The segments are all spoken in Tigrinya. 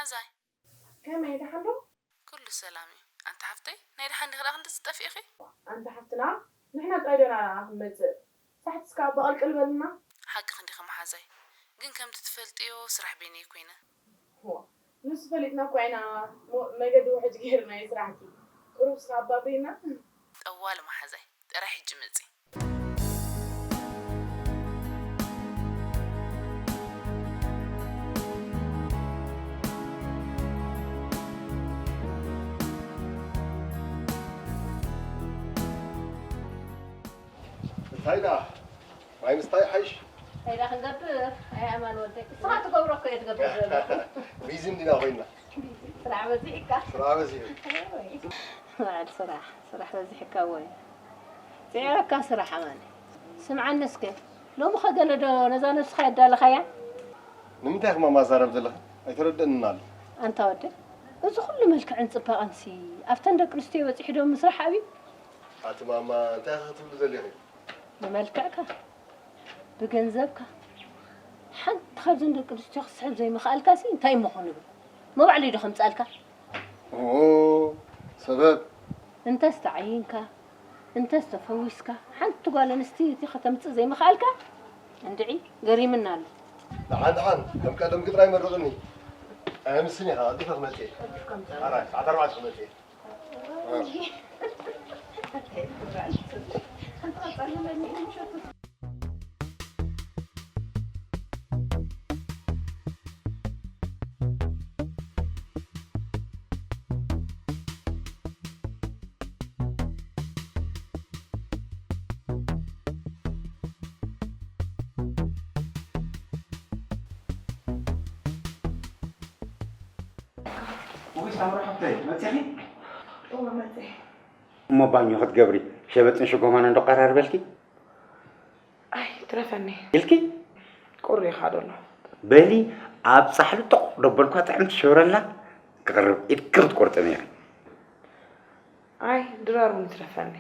እዛይ ከመይ ደሓን ዶ? ኩሉ ሰላም እዩ። ኣንታ ሓፍተይ፣ ናይ ደሓን ዲኺ ደኣ ክንድዚ ጠፊእኺ? ኣንታ ሓፍትና፣ ንሕና ጥራይ ዶ ኢና ክንመጽእ? ሳሕቲ እስከ ኣባ ቅልቅል በልና። ሓቅኺ እንዲኺ መሓዛይ። ግን ከምቲ ትፈልጥዮ ስራሕ በይነይ ኮይነ። እዋ፣ ንሱ ፈሊጥና እኳ ኢና፣ ሞ-፣ መገዲ ውሕጅ ገይርናዮ ስራሕኪ። ቁሩብ እስከ ኣባ ብሪና። ጠዋሊ መሓዛይ፣ ጥራይ ሕጂ ምጺ። እንታይ ደኣ? ማይ ምስታይ ሓይሽ? እንታይ ደኣ ክንገብር? ኣይ ኣማን ወደይ። ንስኻ ትገብሮ እኮ እየ ትገብር ዘለኹ። ቢዚ እንዲና ኮይና። ስራሕ በዚሕካ። ስራሕ በዚሑ። በዓል ስራሕ፣ ስራሕ በዚሕካ ወይ? ጽዒረካ ስራሕ ኣማን። ስምዓኒ እስከ፣ ሎሚ ኸ ገለ ዶ ነዛ ነብስኻ የዳለኻያ? ንምንታይ ኢኺ ማማ ዛረብ ዘለኺ? ኣይተረድእንን ኣሎ። ኣንታ ወደ፣ እዚ ኩሉ መልክዕን ጽባቐንሲ ኣብተን ደቂ ኣንስትዮ በጺሑ ዶ ምስራሕ ኣብዩ? ኣቲ ማማ፣ እንታይ ኢኺ ክትብሊ ዘሊኺ? ብመልክዕካ፣ ብገንዘብካ፣ ሓንቲ ካብዘን ደቂ ኣንስትዮ ክትስሕብ ዘይምኽኣልካሲ እንታይ እሞ ኾን ንብል? እሞ ባዕለይ ዶ ከምጽኣልካ? ኦ፣ ሰበብ? እንተስ ተዓይንካ፣ እንተስ ተፈዊስካ፣ ሓንቲ ጓል ኣንስተይቲ ከተምጽእ ዘይምኽኣልካ፣ እንድዒ፣ ገሪምና ኣሎ። ደሓን፣ ደሓን፣ ከም ቀደምኪ ጥራይ መርቕኒ። ኣየምስን ኢኻ፣ ቀልጢፈ ክመጽእ እየ። ኣራይ፣ ሰዓት ኣርባዕተ ክመጽእ እየ። ውይ ሳምራ ሓብተይ፣ መጺኺ? እወ፣ መጺኤ። እሞ ባኞ ክትገብሪ ሸበጥን ሽጎማን እንዶ ቀራርበልኪ? ኣይ፣ ትረፈኒ። ኢልኪ? ቁሪ ኢኻ ደሎ። በሊ፣ ኣብ ጻሕሊ ጦቕ ደበልኳ ጥዕምቲ ሸብረላ ክቕርብ ኢድ ክር ትቆርጥን ኢኺ። ኣይ፣ ድራር እውን ትረፈኒ።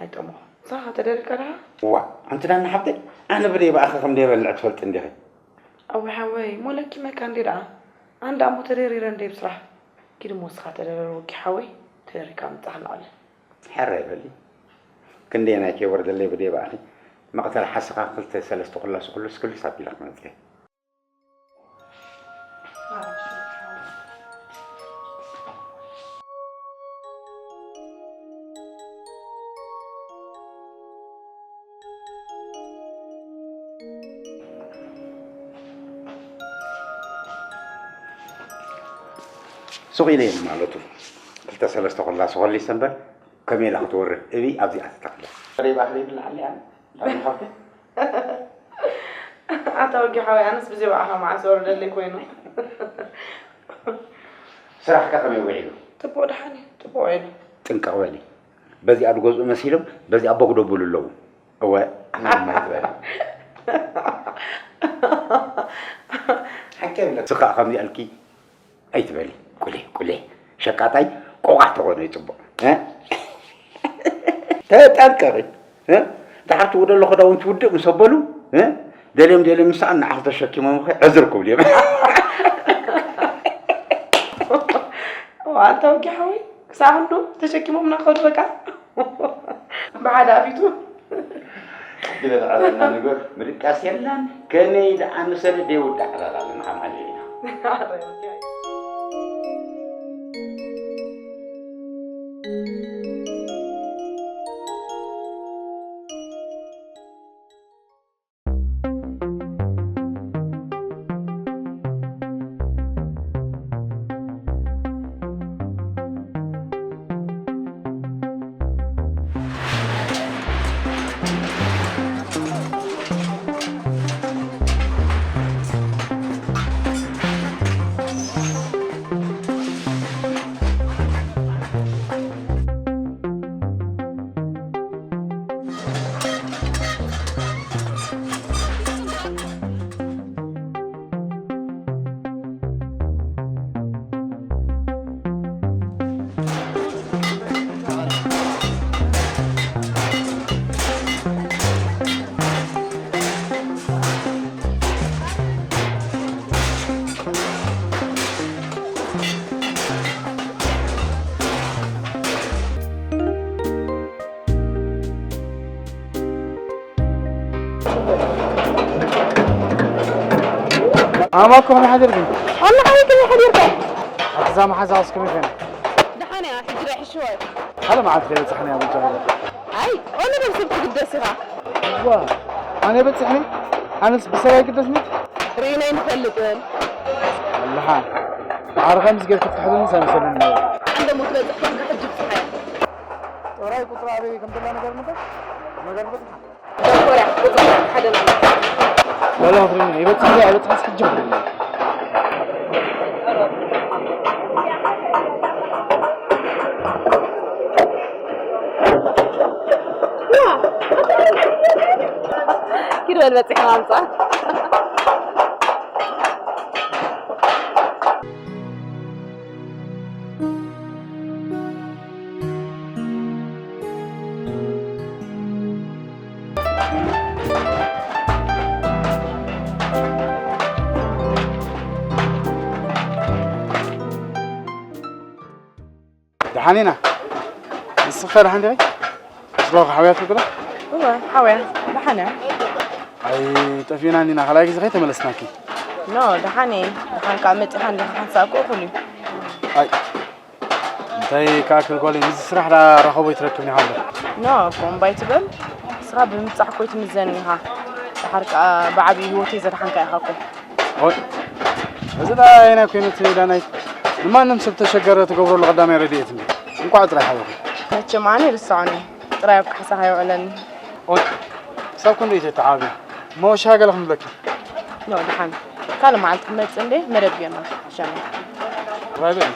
ኣይጠመኹ። ንስኻ ተደሪርካ ደኻ? እዋ፣ ኣንቲ ዳና ሓብተይ፣ ኣነ ብደይ ብኣኺ ከም ደይበልዕ ትፈልጢ እንዲኺ። ኣወይ ሓወይ፣ ሞለኪ መካ እንዴ ደኣ? ኣንዳ እሞ ተደሪረ እንዴ ብስራሕ? ኪድ እሞ ንስኻ ተደረር ወኪ ሓወይ፣ ተደሪርካ ምጻእ ኣለዓለ። ሕራይ በሊ። ክንደየናይ ከይወርደለይ ብደይ ብኣኺ። መቕተል ሓስኻ ክልተ ሰለስተ ኩላስ ኩልስ ክልስ ኣቢለ ክመጽእ። ሱቕ ኢለ እየ ማለቱ። ክልተ ሰለስተ ኮላ ሱቕ ኣሊሰ እምበር፣ ከመይ ኢላ ክትወርድ እቢ ኣብዚኣ ትተኽለ። ሬባ ክሪድ ንዓሊ ኣነ። ኣነ ካብቲ ኣታ ወጊ ሓወይ፣ ኣነስ ብዘይ ብኣኻ መዓስ ወረደለይ ኮይኑ። ስራሕካ ከመይ ውዒሉ? ጽቡቕ ደሓን እዩ፣ ጽቡቕ ውዒሉ። ጥንቅቕ በሊ። በዚኣ ድገዝኡ መሲሎም፣ በዚኣ ቦግ ደብሉ ኣለዉ። እወ፣ ኣማን ትበል። ሓቂ የብለኪ። ስኻ ከምዚ ኣልኪ ኣይትበሊ። ቁሌ፣ ቁሌ። ሸቃጣይ ቆቋሕ ተኾነ እዩ ጽቡቕ። እ? ተጠንቀቒ። እ? ደሓር ትውደሎ ክዳውንቲ ውድእ ምስ ኣበሉ፣ እ? ደልዮም ደልዮም ንስኣን ንዓኺ ተሸኪሞም ኸ ዕዝር ክብሉ እዮም። እዋ፣ ኣንታ ወጊ ሓወይ፣ ክሳዕ ክንዱ ተሸኪሞም እናኸዱ በቃ። ብሓደ ኣፊቱ። ግለ ዝዓለና ነገር ምድቃስ የላን። ከመይ ዝኣመሰለ ደይውዳእ ዕላል ኣለና፣ ከም ዓሊ ኢና። ኣማኮ ከመይ ሓዲርኩም? ኣነ ሓወይ ከመይ ሓዲርካ? ኣቲ እዛ መሓዛ ኸስ ከመይ ኮይና? ደሓን እያ፣ ሕጂ ዶ ይሕሽዋ እዩ? ሓደ መዓልቲ ከይበጻሕና እያ ብጃ። ኣይ፣ ኣነ በል ሰብ ትግደስ ኢኻ። ዋ፣ ኣነ በጽሕኒ? ኣነስ ብሰብ ኣይግደስኒ? ርኢና ኣይንፈልጥን። ኣላሓ፣ ዓርኸ ምስ ጌርኩ ትሕብኒ ሰምሰልን። ዓንደ ሞት በጽሕ ኮንካ ሕጂ ብጽሓ። ጥራይ ቁጽሪ ኣበይ ከም ዘላ ነገር ምበር? ነገር ምበር? ዳኮርያ፣ ቁጽሪ ሓደ ማለት። ወላ ፍሪኒ፣ ይበጽሕ ዶ ኣይበጽሕስ ሕጂ ፍሪኒ። ኪድ በል በጺሕና ኣምጻ። ደሓን ኢና። ንስኺ ከ ደሓን ዲኺ? ስራኺ ሓውያት ትብላ? እወ፣ ሓውያ። ደሓን እያ። ኣይ፣ ጠፊእና እንዲና። ካልኣይ ግዜ ከይተመለስናኪ። ኖ፣ ደሓን እየ። ደሓን ከኣ መጺኻ እንዲኻ ሓንሳብ ክእኹል እዩ። ኣይ፣ እንታይ ከኣ ክብል ጓለይ፣ ምስዚ ስራሕ ደኣ ረኸቦ ይትረክብኒ ሃሎ። ኖ፣ እኮ እምባይ ትበል። ንስኻ ብምብጻሕ እኮ ኣይትምዘንን ኢኻ። ደሓር ከኣ ብዓብዪ ህይወተይ ዘድሓንካ ኢኻ እኮ። ኦይ፣ እዚ ደኣ ኣየናይ ኮይኑ እቲ ዳናይት ንማንም ሰብ ተሸገረ ትገብረሉ ቀዳማይ ረድኤት እንዲ። እንቋዕ ጥራይ ሓወኹ። መቸም ኣነ ይርስዖኒ። ጥራይ ኣብ ካሕሳኻ የውዕለኒ። ኦይ፣ ክሳብ ክንደይ ተተዓብዩ። እሞ ሻሂ ገለ ክንብለኪ? ኖ፣ ደሓን። ካልእ መዓልቲ ክመጽእ እንዴ፣ መደብ ጌርና። ሻሂ። ራይበል።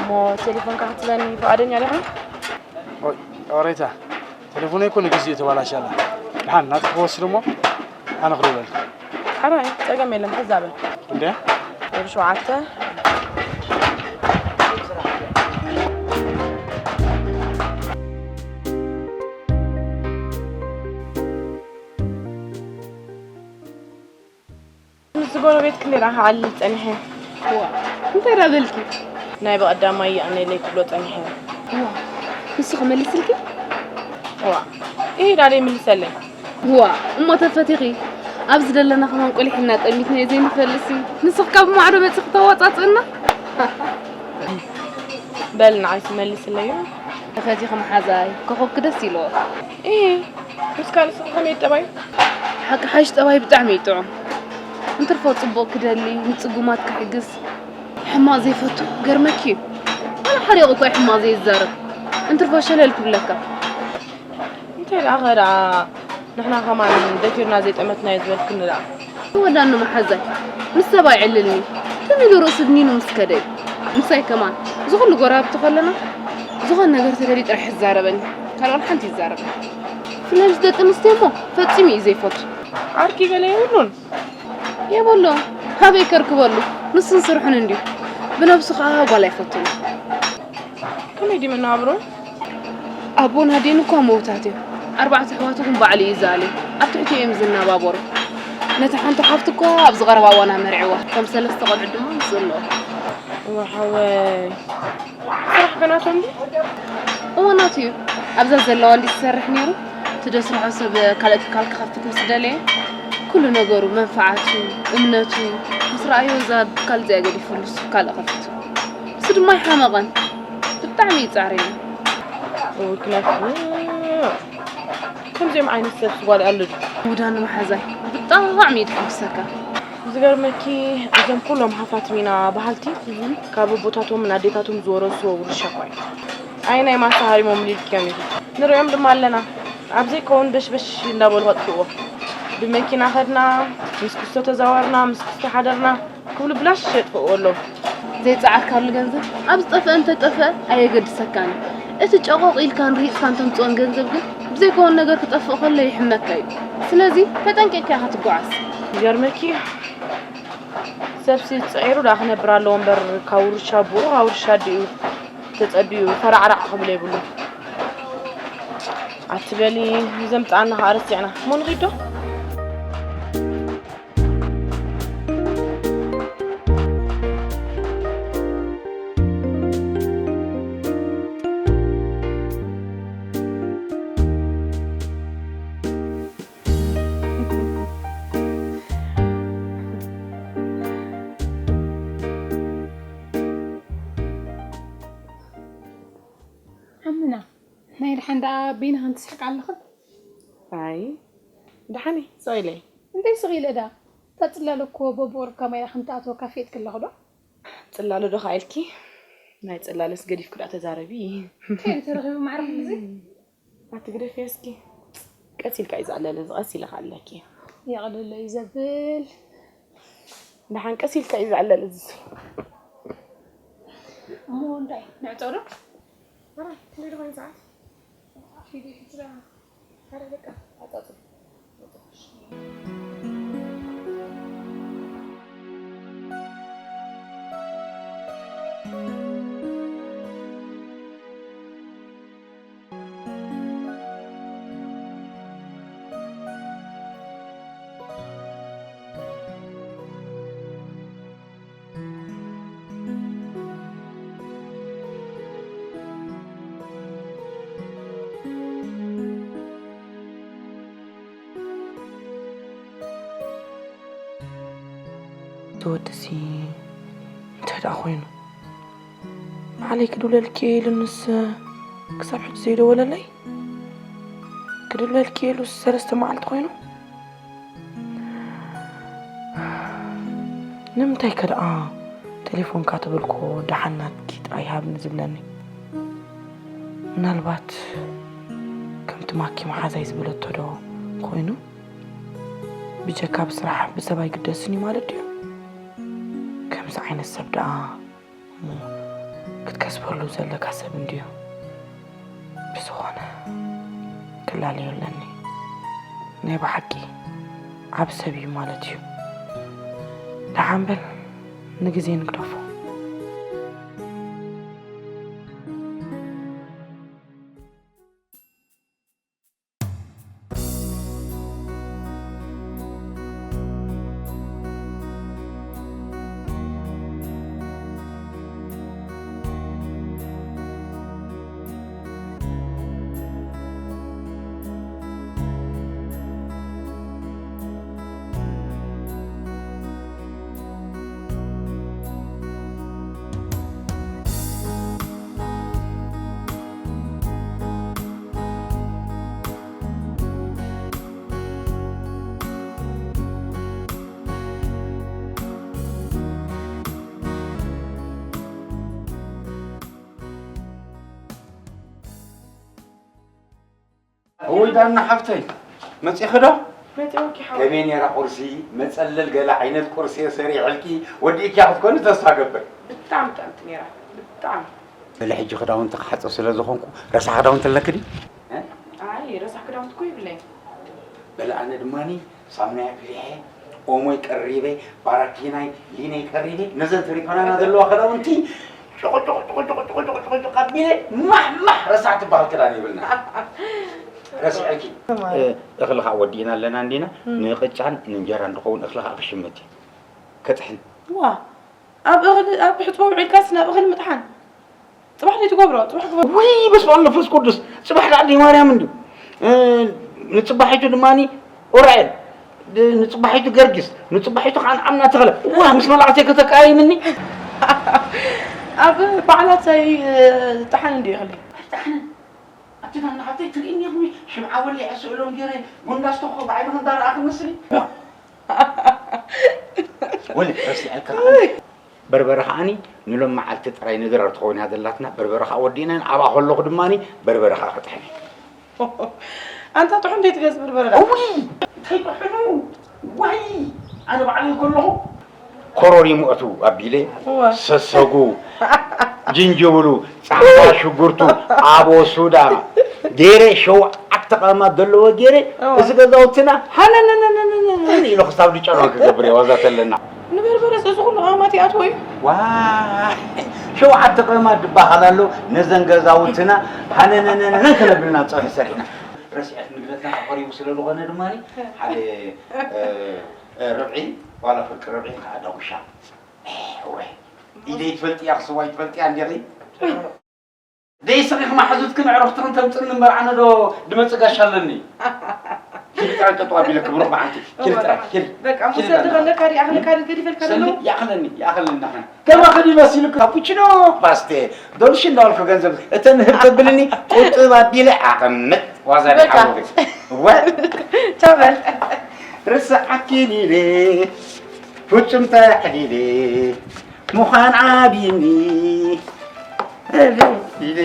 እሞ ቴሌፎንካ ክትበኒ ፍቓደኛ ዲኻ? ኦይ፣ ኦሬታ። ቴሌፎነይ እኮ ንግዚኡ ተባላሽያ ኣላ። ደሓን ናትኪ ክወስድ እሞ ኣነ ክደውለልኪ። ሕራይ፣ ጸገም የለን፣ ሕዛ በል። እንዴ? ዜሮ ሸውዓተ። ምስ ጎረቤትኪ እንዲና ክዓልል ጸኒሐ። ዋ፣ እንታይ ደኣ በልኪ? ናይ ብቐዳማይ ይኣነለይ ክብሎ ጸኒሐ። ዋ፣ ንሱ ክመልስልኪ? ዋ፣ ኢሂዳ ደይ ምልሰለይ። ዋ፣ እሞ ተፈቲኺ። ኣብዚ ዘለና ከማን ቆሊሕና ጠሚትና እዩ ዘይንፈልሲ። ንስኽ ካብ ማዕዶ መጺኺ ተዋጻጽእና? በል ንዓይ ትመልስለይ እዩ። ተፈቲኺ መሓዛይ፣ ኮኾብኪ ደስ ኢልዎ። ኢሂ፣ ምስ ካልእ ሰብ ከመይ ጠባዩ? ሓቂ ሓይሽ ጠባይ ብጣዕሚ እዩ ጥዑም። እንትርፎ ጽቡቕ ክደሊ፣ ንጽጉማት ክሕግዝ፣ ሕማቕ ዘይፈቱ ገርመኪ እዩ። ኣነ ሓሪቑ እኮ እዩ ሕማቕ ዘይዛረብ። እንትርፎ ሸለል ክብለካ። እንታይ ደኣ ኸ ደኣ ንሕና ከማን ደፊርና ዘይጠመትናዮ ዝበልክኒ ደኣ? ወዳኒ መሓዛይ፣ ምስ ሰብ ኣይዕልልኒ። ትም ኢሉ ርእሱ ድኒኑ ምስ ከደ እዩ። ምሳይ ከማን፣ እዚ ኹሉ ጎረባብቲ ከለና፣ ዝኾነ ነገር ተደልዩ ጥራሕ ይዛረበኒ። ካልእ ዋላ ሓንቲ ይዛረብ። ብፍላይ ምስ ደቂ ኣንስትዮ እሞ ፈጺሙ እዩ ዘይፈቱ። ዓርኪ ገለ የብሉን? የብሉን። ኣበይ ከርክበሉ? ንሱን ስርሑን እንድዩ። ብነብሱ ኸኣ ጓል ኣይፈቱን። ከመይ ድዩ መነባብሮ? ኣቦን ኣዴን እኳ ምዉታት እዮም። ኣርባዕተ ኣሕዋቱ ግን ባዕሉ እዩ ዝኣልዮም። ኣብ ትሕቲኡ እዮም ዝነባበሩ። ነታ ሓንቲ ሓፍቱ እኳ ኣብዚ ቀረባ እዋን ኣመርዕዋ። እቶም ሰለስተ ቆልዑት ድማ ምስኡ ኣለዉ። እወ ሓወይ። ስራሕ ከ ናቶም ድዩ? እወ ናቱ እዩ። ኣብዛ ዘለዋ እንድዩ ዝሰርሕ ነይሩ። እቲ ደስርሖ ሰብ ካልእ ትካል ክኸፍት ምስ ደለየ፣ ኩሉ ነገሩ፣ መንፈዓቱ፣ እምነቱ ምስ ረኣዮ እዛ ትካል እዚኣ ገዲፉ ንሱ ካልእ ከፊቱ። ንሱ ድማ ኣይሓመቐን። ብጣዕሚ እዩ ጻዕረኒ። እውይ ክነፍዕ። ከምዚኦም ዓይነት ሰብስ ጓል ኣሎ ድዩ? ውዳኒ መሓዛይ ብጣዕሚ እዩ ድሕጉሰካ። ዝገርመኪ እዞም ኩሎም ሃፋትም ኢና በሃልቲ ካብ ኣቦታቶምን ኣዴታቶም ዝወረስዎ ውርሻ እኳ እዩ። ኣየናይ ማሳ ሃሪሞም ኢልክዮም ኢኺ። ንሪኦም ድማ ኣለና። ኣብ ዘይከውን በሽበሽ እንዳበሉ ከጥፍእዎ። ብመኪና ከድና፣ ምስ ክስቶ ተዛወርና፣ ምስ ክስቶ ሓደርና ክብሉ ብላሽ የጥፍእዎ ኣለዉ። ዘይጸዓርካሉ ገንዘብ ኣብ ዝጠፍአ እንተጠፍአ ኣየገድሰካን እዩ። እቲ ጨቖቕ ኢልካን ርሂጽካን ተምጽኦን ገንዘብ ግን ብዘይከውን ነገር ክጠፍእ ከሎ ይሕመካ እዩ። ስለዚ ተጠንቂቕካ ኢኻ ትጓዓዝ። ይገርመኪ ሰብሲ ጽዒሩ ደኣ ክነብር ኣለዎ እምበር ካብ ውርሻ ኣቦኡ ካብ ውርሻ ኣዲኡ ተጸቢዩ ፈራዕራዕ ክብል የብሉን። ኣትበሊ ዘምጽኣና ከኣ ረሲዕና። እሞ ንኺድ ዶ? ናይ ደሓን ደኣ በይንኽን ትስሕቃ ኣለኽን? ኣይ፣ ደሓን እየ፣ ስቕ ኢለ እየ። እንታይ ስቕ ኢለ ደኣ? እታ ጽላለ እኮ በብቑሩብ ከማይ ኢላ ከም ትኣትወካ ኣፍሊጥኪ ኣለኹ ዶ? ጽላለ ዶ ከኣ ኢልኪ? ናይ ጽላለስ ገዲፍኪ ደኣ ተዛረቢ። ከይዱ ተረኺቡ ማዕረ ኩሉ ግዜ? ኣቲ ግደፍዮ እስኪ። ቀስ ኢልካ እዩ ዝዕለል፣ እዚ ቀስ ኢለ ክዕልለኪ እየ። የቕልሎ እዩ ዘብል። ደሓን ቀስ ኢልካ እዩ ዝዕለል እዚ። እሞ እንታይ ንዕጾ ዶ? ኣረ፣ ክንደይ ደኾነ ሰዓት? ኣረ፣ በቃ፣ ኣጻጽ። እቲ ወድሲ እንታይ ደኣ ኮይኑ? ባዕለይ ክድውለልኪ እየ ኢሉንስ ክሳብ ሕጂ ዘይደወለለይ? ክድውለልኪ እየ ኢሉስ ሰለስተ መዓልቲ ኮይኑ? ንምንታይ ከ ደኣ ቴሌፎንካ ተበልኩዎ ደሓን ናትኪ ጥራይ ሃብኒ ዝብለኒ? ምናልባት ከምቲ ማኪ መሓዛይ ዝበለቶ ዶ ኮይኑ? ብጀካ ብስራሕ ብሰብ ኣይግደስን እዩ ማለት ድዩ? ከምዚ ዓይነት ሰብ ደኣ እሞ ክትከስበሉ ዘለካ ሰብ እንድዩ። ብዝኾነ ክላለዮ ኣለኒ። ናይ ብሓቂ ዓቢ ሰብ እዩ ማለት እዩ። ደሓን በል ንግዜ ንግደፎ። እውይ ዳና ሓፍተይ፣ መጺኺ ዶ? መጺኦኪ ሓወይ። ከመይ ነይራ ቁርሲ? መጸለል ገለ ዓይነት ቁርሲ እየ ሰሪሐልኪ። ወዲእኪያ ክትኮኒ ተስፋ ገብር። ብጣዕሚ ጥዕምቲ ነይራ፣ ብጣዕሚ። ገለ ሕጂ ክዳውንቲ ክሓጽብ ስለ ዝኾንኩ ረሳሕ ክዳውንቲ ኣለኪ ድዩ? እ? ኣይ፣ ረሳሕ ክዳውንቲ እኮ የብለይን። በለ ኣነ ድማኒ ሳሙናይ ኣፍሊሐ፣ ኦሞይ ቀሪበ፣ ባራኪናይ፣ ሊነይ ቀሪበ፣ ነዘን ተሪፋናና ዘለዋ ክዳውንቲ ጭቕጭቕ፣ ጭቕጭቕ፣ ጭቕጭቕ፣ ጭቕጭቕ፣ ጭቕጭቕ ኣቢለ ማሕ፣ ማሕ፣ ረሳሕ ትበሃል ክዳን የብልና። ረሲዐኪ። እ፣ እኽሊ ኸዓ ወዲእና ኣለና እንዲና፣ እም። ንቅጫን ንእንጀራን ዝኸውን እኽሊ ኸዓ ክሽምት እየ። ከጥሕን። ዋ፣ ኣብ እኽሊ፣ ኣብ ሕጽቦ ውዒልካስ ናብ እኽሊ ምጥሓን? ጽባሕ ዶ ትገብሮ? ጽባሕ ግበር። ውይ፣ በስመ ኣብ መንፈስ ቅዱስ። ጽባሕ ደኣ ኣደይ ማርያም እንድዩ። እ፣ ንጽባሒቱ ድማኒ ኡራኤል፣ ድ-፣ ንጽባሒቱ ገርጊስ፣ ንጽባሒቱ ከዓ ንዓምና ተኽለ። ዋ፣ ምስ መላእክተይ ከተቀያይምኒ? ኣብ በዓላት ኣይ-፣ እ፣ ጥሓን እንድዩ እኽሊ። ኣይጥሓንን። ኣቲ ናና ሓብተይ ትርእይኒ ኢኹም፣ ሽምዓ ወሊዐ ስእሎም ገይረ፣ ጎንዳስቶ እኮ ብዓይኒ ክንዳረኣ ክመስል እዩ። ወለ ረሲዐካ። በርበረ ከዓኒ ንሎም መዓልቲ ጥራይ ንድራር ትኸውን እያ ዘላትና። በርበረ ከኣ ወዲእና፣ ኣብኣ ከለኹ ድማኒ በርበረ ከኣ ክጥሕን እየ። ኣንታ ጥሑን ደይ ትገዝ በርበረ ደኣ? እውይ፣ እንታይ ጥሑኑ? ዋይ፣ ኣነ ባዕለይ ከለኹ ኮሮሪሙ እቱ ኣቢለ፣ እወ። ሰሰጉ፣ ጅንጅብሉ፣ ጻዕዳ ሽጉርቱ፣ ኣቦ ሱዳ ገይረ፣ ሸውዓተ ቀማት ዘለዎ ገይረ፣ እወ። እዚ ገዛውትና ሃነነነነነነ ኢሉ ክሳብ ዝጨኖ ክገብር እየ፣ ዋዛ ተለና። ንበርበረስ እዚ ኩሉ ቀማት ይኣትዎ እዩ? ዋይ፣ ሸውዓተ ቀማት ድባሃል ኣሎ፣ ነዘን ገዛውትና ሃነነነነነ ክነብልና ጸብሒ ሰሪሕና። ረሲዐት ንግደትና ቀሪቡ ስለ ዝኾነ ድማ ሓደ፣ እ፣ እ፣ ርብዒ፣ ዋላ ፍርቂ ርብዒ ከዓ ዳጉሻ። እ፣ ወይ፣ ኢደይ ትፈልጥያ፣ ክስዋይ ትፈልጥያ እንዲኺ? ደይ ስኺ ማሕዙትክን ኣዕሩኽትኽን ተምጽእኒ እምበር ኣነ ዶ ድመጽእ ጋሻ ኣለኒ? ኪድ ጥራይ ጠጠው ኣቢለኪ ብሩኽ መዓልቲ። ኪድ ጥራይ፣ ኪድ። በቃ፣ እሞ ኪድ ሰልዲ በላ። ከለካ ሪኣ ከለካ ኪድ ይፈልካ ሰልዲ፣ ኣለዉ። ይኣኽለኒ፣ ይኣኽለኒ። ካፑቺኖ ፓስቴ፣ ዶልሽ እንዳበልኩ ገንዘብ እተን ህብ ተብልኒ ቁጥብ ኣቢለ ኣቐምጥ። ዋዛ በቃ። ዲሓወሪ። እወ። ቻው በል። ርስዓኪ ኢለ ፍጹም ተሕሊለ ምዃን ዓቢኒ። ኢለ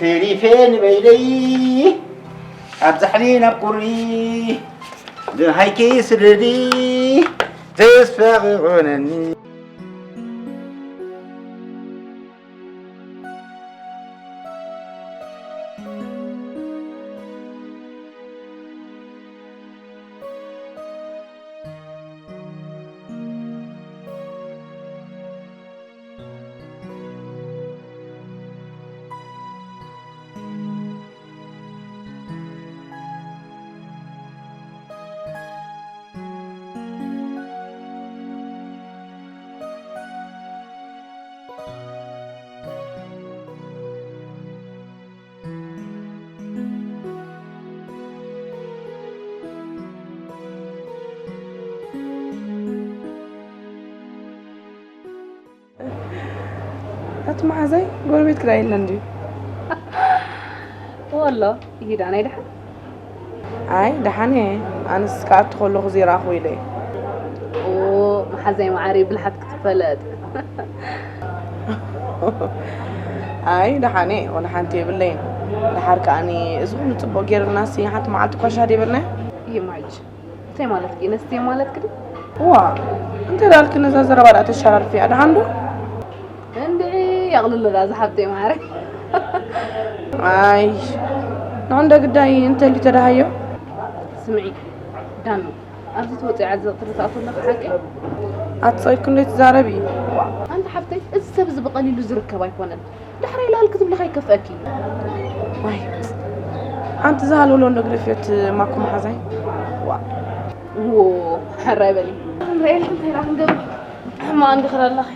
ተሪፌ ንበይነይ ኣብ ዛሕሊ ናብ ቁሪ ደሃይከይ ስደዲ ተስፋ ክኾነኒ። ኣቲ መሓዛይ፣ ጎረቤት ክዳ የለን ድዩ? ወሎ፣ ይሂዳ ናይ ደሓን። ኣይ፣ ደሓን እየ። ኣነስ ክኣቱ ከለኹ ዘይረኣኹ ኢለ እየ። ኦ፣ መሓዛይ መዓረይ፣ ብልሓት ክትፈለጥ። ኣይ፣ ደሓን እየ። ወላ ሓንቲ የብለይን። ደሓር ከኣኒ፣ እዚ ኩሉ ጽቡቕ ጌርናሲ፣ ሓንቲ መዓልቲ እኳ ሻሂ ደይበልናዮ? ይማጅ። እንታይ ማለትኪ? ነስትዮ ማለትኪ ድዩ? ዋ፣ እንታይ ዳልኪ ነዛ ዘረባ ደኣ ተሸራርፍያ? ደሓን ዶ? እንድዒ፣ የቕልሎ ዳ ዝሓብተይ ማዕረ። ኣይ፣ ንዑ እንደ ግዳይ እንተልዩ ተደሃዮ? ስምዒ፣ ዳኑ፣ ኣብዚ ትወፅኢ ዓዘቕቲ ዶ ትኣትዊ ኣለኺ ሓቂ? ኣትፀይኩ እንዶ ትዛረቢ? ዋ፣ ኣንቲ ሓብተይ፣ እዚ ሰብ እዚ ብቐሊሉ ዝርከብ ኣይኮነን። ዳሕራይ ላል ክትብሊ ከይከፍአኪ። ዋይ፣ ኣንቲ ዝሃልወሎ እንዶ ግደፍዮት ማኩ መሓዛይ። ዋ። ዎ፣ ሕራይ በሊ። ንርእየልኪ እንታይ ደኣ ክንገብር? ሕማቕ እንዲ ክዳ ኣለኺ።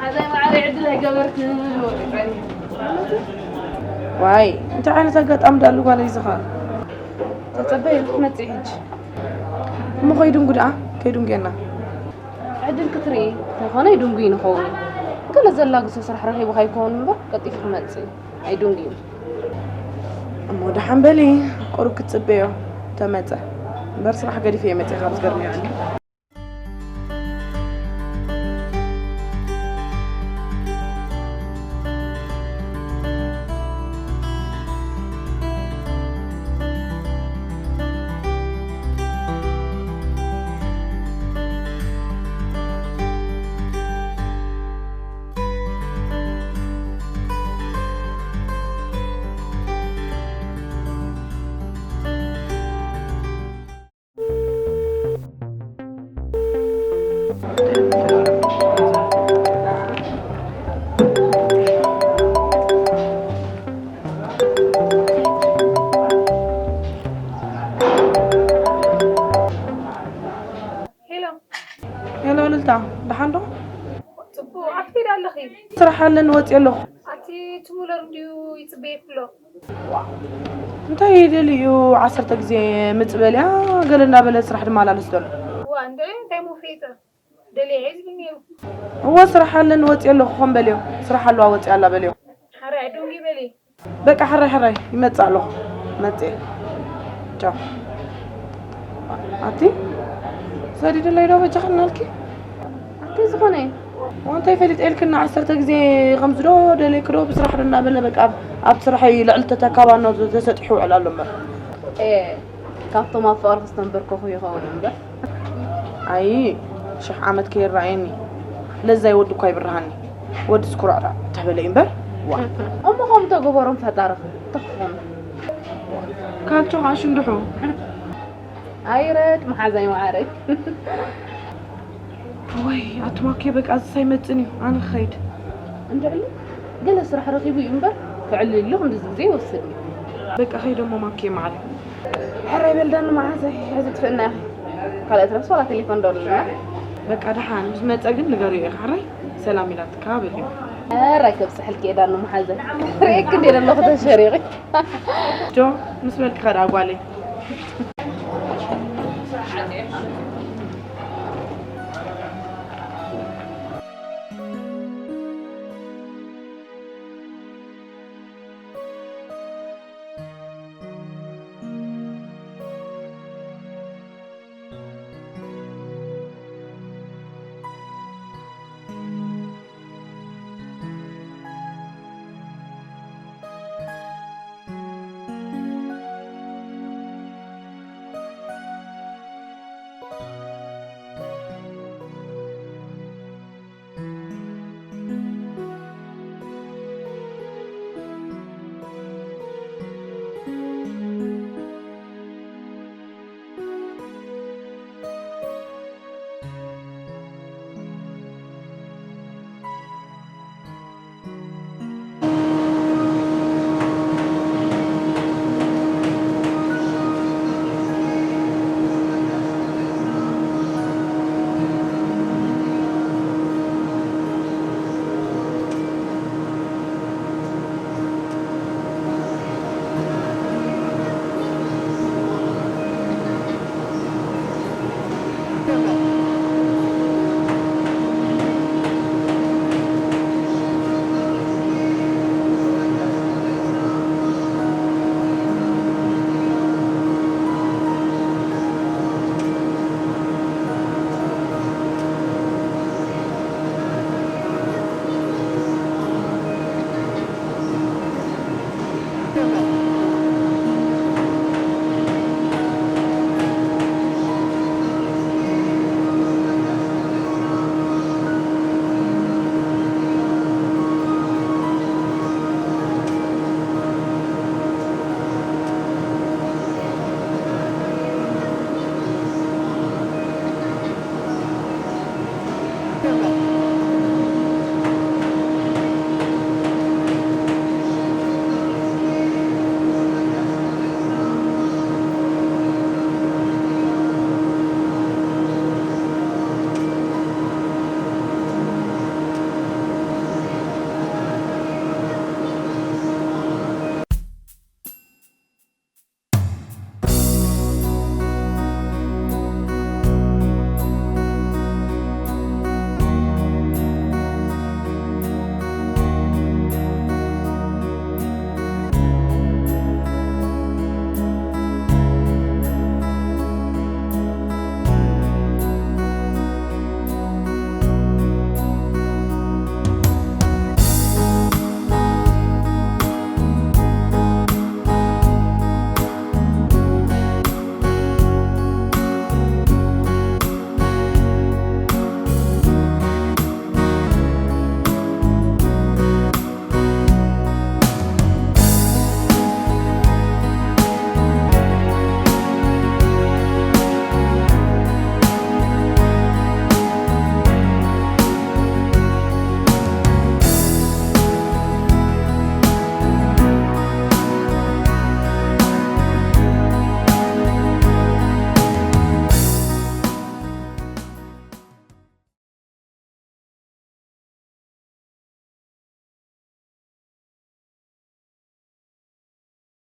ሓዛይ ማዕረ ዕድል ኣይገበርክን ወቂዐን። ዋይ፣ እንታይ ዓይነት ኣጋጣሚ ዳሉ ጓለይ ዝኻ? ተጸበይ ክትመጽእ ሕጂ። እሞ ከይድንጉ ደኣ፣ ከይድንጉየና። ዕድል ክትርኢ፣ እንተኾነ ይድንጉ ይንኸውን። ገለ ዘላግሶ ስራሕ ረኺቡ ከይከውን እምበር፣ ቀልጢፉ ክመጽእ ኣይድንጉ እዩ። እሞ ደሓን በሊ፣ ቁሩብ ክትጽበዮ ተመጸ። እምበር ስራሕ ገዲፈ እየ መጺኣ ካብ ዝገርመኒ። ደሓን ዶ? ጽቡቕ ኣትከይድ ኣለኺ። ስራሕ ኣለኒ ወፂእ ኣለኹ። ኣቲ ትሙለር እንድዩ ይጽበየክሎ። እንታይ ደልዩ ዓሰርተ ግዜ ምፅእ በልያ ገለ እናበለ ስራሕ ድማ ኣላልስ ዘሎ። ዋ እንደ እንታይ ሞፌጠ ደልየ ዝብል ነይሩ። እወ ስራሕ ኣለኒ ወፂእ ኣለኹ ከም በልዮ። ስራሕ ኣለዋ ወፂእ ኣላ በልዮ። ሓራይ ደንጊ በሊ። በቃ ሕራይ ሕራይ ይመፅእ ኣለኹ። መፅእ ቻው። ኣቲ ሰዲድለይ ዶ በጃኽናልኪ? ኣቲ ዝኾነ እንታይ ፈሊጠ ኢልክና ዓሰርተ ግዜ ከምዚ ዶ ደልየኪ ዶ ብስራሕ ዶ እናበለ በቃ ኣብ- ኣብ ስራሐይ ልዕሊ ተተካባኖ ተሰጢሑ ውዕል ኣሎ እምበር። ኤ ካብቶም ኣብ ፍቕሪ ክስተንበርከኹ ይኸውን እምበር። ኣይ ሽሕ ዓመት ከይረኣየኒ ለዛይ ወዲ እኳ ይብርሃኒ። ወዲ ስኩራዕራዕ ተበለ እምበር። ዋ እሞ ከም ተገበሮም ፈጣሪ ተኽኾኑ። ካልቾ ከዓ ሽንድሑ። ኣይረድ መሓዛይ መዓረይ። ወይ ኣቲ ማኬ በቃ እዚ ሳይመፅን እዩ ኣነ ክኸይድ። እንድዕሊ ገለ ስራሕ ረኺቡ እዩ እምበር ክዕልሉ ክንድዚ ግዜ ይወስድ እዩ። በቃ ኸይደ እሞ ማኬ መዓል። ሕራይ በል ዳኒ መሓዛይ። ሕዚ ትፍእና ኢኺ ካልኦት ረስ ዋላ ቴሌፎን ደውልልና። በቃ ደሓን ምስ መፀ ግን ንገሪዮ ኢኻ ሕራይ ሰላም ኢላትካ በልዮ። ሕራይ ከብፅሐልኪ እየ ዳኒ መሓዛይ። ርእየኪ እንደ ዘለኹ ተሸሪቂ። ጆ ምስ በልኪ ኸዳ ጓለይ።